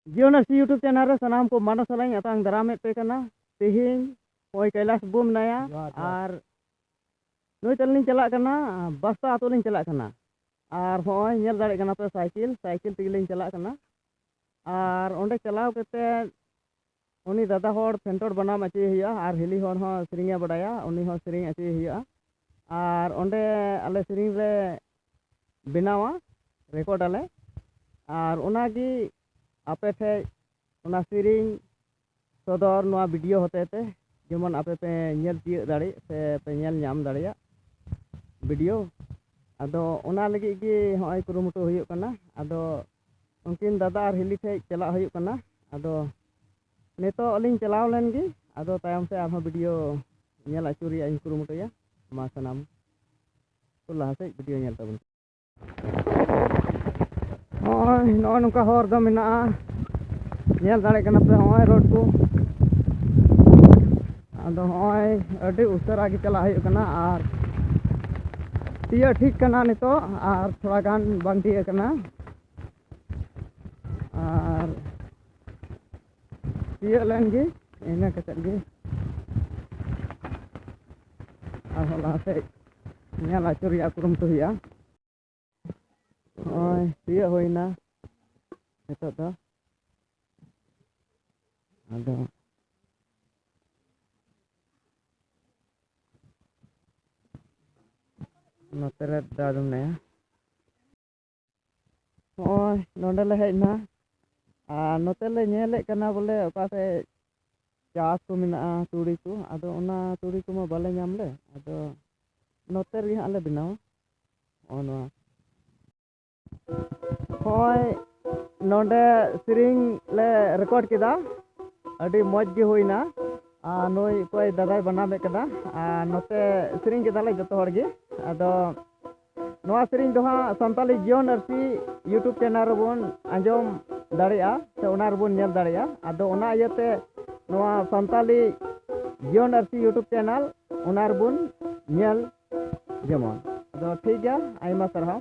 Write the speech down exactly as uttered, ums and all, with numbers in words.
ᱡᱤᱭᱚᱱ ᱟᱨᱥᱤ YouTube channel ᱨᱮ ᱥᱟᱱᱟᱢ ᱠᱚ ᱢᱟᱱᱚᱛ ᱥᱟᱞᱟᱜ ᱤᱧ ᱟᱛᱟᱝ ᱫᱟᱨᱟᱢᱮᱫ ᱯᱮ ᱠᱟᱱᱟ᱾ ᱛᱮᱦᱮᱧ ᱱᱚᱜᱼᱚᱭ ᱠᱟᱭᱞᱟᱥ ᱵᱚᱱ ᱢᱮᱱᱟᱭᱟ᱾ ᱡᱚᱦᱟᱨ, ᱡᱚᱦᱟᱨ᱾ ᱟᱨ ᱱᱩᱭ ᱛᱟᱞᱤᱧ ᱪᱟᱞᱟᱜ ᱠᱟᱱᱟ, ᱵᱟᱥᱛᱟ ᱟᱹᱛᱩ ᱞᱤᱧ ᱪᱟᱞᱟᱜ ᱠᱟᱱᱟ᱾ ᱟᱨ ᱦᱚᱸᱜᱼᱚᱭ ᱧᱮᱞ ᱫᱟᱲᱮᱭᱟᱜ ᱠᱟᱱᱟ ᱯᱮ, ᱥᱟᱭᱠᱮᱞ, ᱥᱟᱭᱠᱮᱞ ᱛᱮᱜᱮ ᱞᱤᱧ ᱪᱟᱞᱟᱜ ᱠᱟᱱᱟ᱾ ᱟᱨ ᱚᱸᱰᱮ ᱪᱟᱞᱟᱣ ᱠᱟᱛᱮ ᱩᱱᱤ ᱫᱟᱫᱟ ᱦᱚᱲ ᱯᱷᱮᱱᱴᱚᱲ ᱵᱟᱱᱟᱢ ᱟᱹᱪᱩᱭᱮ ᱦᱩᱭᱩᱜᱼᱟ ᱟᱨ ᱦᱤᱞᱤ ᱦᱚᱲ ᱦᱚᱸ ᱥᱮᱨᱮᱧᱮ ᱵᱟᱲᱟᱭᱟ, ᱩᱱᱤ ᱦᱚᱸ ᱥᱮᱨᱮᱧ ᱟᱹᱪᱩᱭᱮ ᱦᱩᱭᱩᱜᱼᱟ᱾ ᱟᱨ ᱚᱸᱰᱮ ᱟᱞᱮ ᱥᱮᱨᱮᱧ ᱞᱮ ᱵᱮᱱᱟᱣᱟ, ᱨᱮᱠᱚᱨᱰ ᱟᱞᱮ᱾ ᱟᱨ ᱚᱱᱟᱜᱮ ᱟᱯᱮ ᱴᱷᱮᱡ ᱚᱱᱟ ᱥᱮᱨᱮᱧ ᱥᱚᱫᱚᱨ ᱱᱚᱣᱟ ᱵᱷᱤᱰᱤᱭᱳ ᱦᱚᱛᱮ ᱛᱮ, ᱡᱮᱢᱚᱱ ᱟᱯᱮ ᱯᱮ ᱧᱮᱞ ᱛᱤᱭᱳᱜ ᱫᱟᱲᱮᱜ ᱥᱮ ᱯᱮ ᱧᱮᱞ ᱧᱟᱢ ᱫᱟᱲᱮᱭᱟᱜ ᱵᱷᱤᱰᱤᱭᱳ᱾ ᱟᱫᱚ ᱚᱱᱟ ᱞᱟᱹᱜᱤᱫ ᱜᱮ ᱦᱚᱸᱜᱼᱚᱭ ᱠᱩᱨᱩᱢᱩᱴᱩ ᱦᱩᱭᱩᱜ ᱠᱟᱱᱟ᱾ ᱟᱫᱚ ᱩᱱᱠᱤᱱ ᱫᱟᱫᱟ ᱟᱨ ᱦᱤᱞᱤ ᱴᱷᱮᱡ ᱪᱟᱞᱟᱜ ᱦᱩᱭᱩᱜ ᱠᱟᱱᱟ᱾ ᱟᱫᱚ ᱱᱤᱛᱚᱜ ᱞᱤᱧ ᱪᱟᱞᱟᱣ ᱞᱮᱱ ᱜᱮ, ᱟᱫᱚ ᱛᱟᱭᱚᱢ ᱛᱮ ᱟᱨᱦᱚᱸ ᱵᱷᱤᱰᱤᱭᱳ ᱧᱮᱞ ᱟᱹᱪᱩᱨ ᱨᱮᱭᱟᱜ ᱤᱧ ᱠᱩᱨᱩᱢᱩᱴᱩᱭᱟ᱾ ᱢᱟ ᱥᱟᱱᱟᱢ ᱠᱚ ᱞᱟᱦᱟ ᱥᱮᱫ ᱵᱷᱤᱰᱤᱭᱳ ᱧᱮᱞ ᱛᱟᱵᱚᱱ ᱯᱮ᱾ ᱱᱚᱜᱼᱚᱭ, ᱱᱚᱜᱼᱚ ᱱᱚᱝᱠᱟ ᱦᱚᱨ ᱫᱚ ᱢᱮᱱᱟᱜᱼᱟ, ᱧᱮᱞ ᱫᱟᱲᱮᱭᱟᱜ ᱠᱟᱱᱟ ᱯᱮ ᱱᱚᱜᱼᱚᱭ ᱨᱳᱰ ᱠᱚ᱾ ᱟᱫᱚ ᱱᱚᱜᱼᱚᱭ ᱟᱹᱰᱤ ᱩᱥᱟᱹᱨᱟ ᱜᱮ ᱪᱟᱞᱟᱜ ᱦᱩᱭᱩᱜ ᱠᱟᱱᱟ ᱟᱨ ᱛᱤᱭᱟᱹᱜ ᱴᱷᱤᱠ ᱠᱟᱱᱟ ᱱᱤᱛᱚᱜ, ᱟᱨ ᱛᱷᱚᱲᱟ ᱜᱟᱱ ᱵᱟᱝ ᱛᱤᱭᱟᱹᱜ ᱠᱟᱱᱟ᱾ ᱟᱨ ᱛᱤᱭᱟᱹᱜ ᱞᱮᱱ ᱜᱮ, ᱤᱱᱟᱹ ᱠᱟᱛᱮᱫ ᱜᱮ ᱟᱨᱦᱚᱸ ᱞᱟᱦᱟ ᱥᱮᱫ ᱧᱮᱞ ᱟᱹᱪᱩᱨ ᱨᱮᱭᱟᱜ ᱠᱩᱨᱩᱢᱩᱴᱩ ᱦᱩᱭᱩᱜᱼᱟ᱾ ᱱᱚᱜᱼᱚᱭ ᱛᱤᱭᱟᱹᱜ ᱦᱩᱭᱱᱟ ᱱᱤᱛᱚᱜ ᱫᱚ᱾ ᱟᱫᱚ ᱱᱚᱛᱮ ᱨᱮ ᱫᱟᱜ ᱢᱮᱱᱟᱭᱟ᱾ ᱱᱚᱜᱼᱚᱭ ᱱᱚᱸᱰᱮ ᱞᱮ ᱦᱮᱡ ᱮᱱᱟ, ᱟᱨ ᱱᱚᱛᱮ ᱞᱮ ᱧᱮᱞᱮᱫ ᱠᱟᱱᱟ ᱵᱚᱞᱮ ᱚᱠᱟ ᱥᱮᱫ ᱪᱟᱥ ᱠᱚ ᱢᱮᱱᱟᱜᱼᱟ, ᱛᱩᱲᱤ ᱠᱚ᱾ ᱟᱫᱚ ᱚᱱᱟ ᱛᱩᱲᱤ ᱠᱚᱢᱟ ᱵᱟᱞᱮ ᱧᱟᱢ ᱞᱮ, ᱟᱫᱚ ᱱᱚᱛᱮ ᱨᱮᱜᱮ ᱦᱟᱸᱜ ᱞᱮ ᱵᱮᱱᱟᱣᱟ᱾ ᱱᱚᱜᱼᱚ ᱱᱚᱣᱟ᱾ ᱦᱚᱸᱜᱼᱚᱭ ᱱᱚᱸᱰᱮ ᱥᱮᱨᱮᱧ ᱞᱮ ᱨᱮᱠᱚᱨᱰ ᱠᱮᱫᱟ, ᱟᱹᱰᱤ ᱢᱚᱡᱽ ᱜᱮ ᱦᱩᱭᱱᱟ᱾ ᱟᱨ ᱱᱩᱭ ᱚᱠᱚᱭ ᱫᱟᱫᱟᱭ ᱵᱟᱱᱟᱢᱮᱫ ᱠᱟᱱᱟ, ᱟᱨ ᱱᱚᱛᱮ ᱥᱮᱨᱮᱧ ᱠᱮᱫᱟᱞᱮ ᱡᱚᱛᱚ ᱦᱚᱲ ᱜᱮ᱾ ᱟᱫᱚ ᱱᱚᱣᱟ ᱥᱮᱨᱮᱧ ᱫᱚ ᱦᱟᱸᱜ ᱥᱟᱱᱛᱟᱞᱤ ᱡᱤᱭᱚᱱ ᱟᱹᱨᱥᱤ YouTube channel ᱨᱮᱵᱚᱱ ᱟᱸᱡᱚᱢ ᱫᱟᱲᱮᱭᱟᱜᱼᱟ, ᱥᱮ ᱚᱱᱟ ᱨᱮᱵᱚᱱ ᱧᱮᱞ ᱫᱟᱲᱮᱭᱟᱜᱼᱟ᱾ ᱟᱫᱚ ᱚᱱᱟ ᱤᱭᱟᱹᱛᱮ ᱱᱚᱣᱟ ᱥᱟᱱᱛᱟᱞᱤ ᱡᱤᱭᱚᱱ ᱟᱹᱨᱥᱤ YouTube channel, ᱚᱱᱟ ᱨᱮᱵᱚᱱ ᱧᱮᱞ ᱡᱮᱢᱚᱱ᱾ ᱟᱫᱚ ᱴᱷᱤᱠ ᱜᱮᱭᱟ, ᱟᱭᱢᱟ ᱥᱟᱨᱦᱟᱣ᱾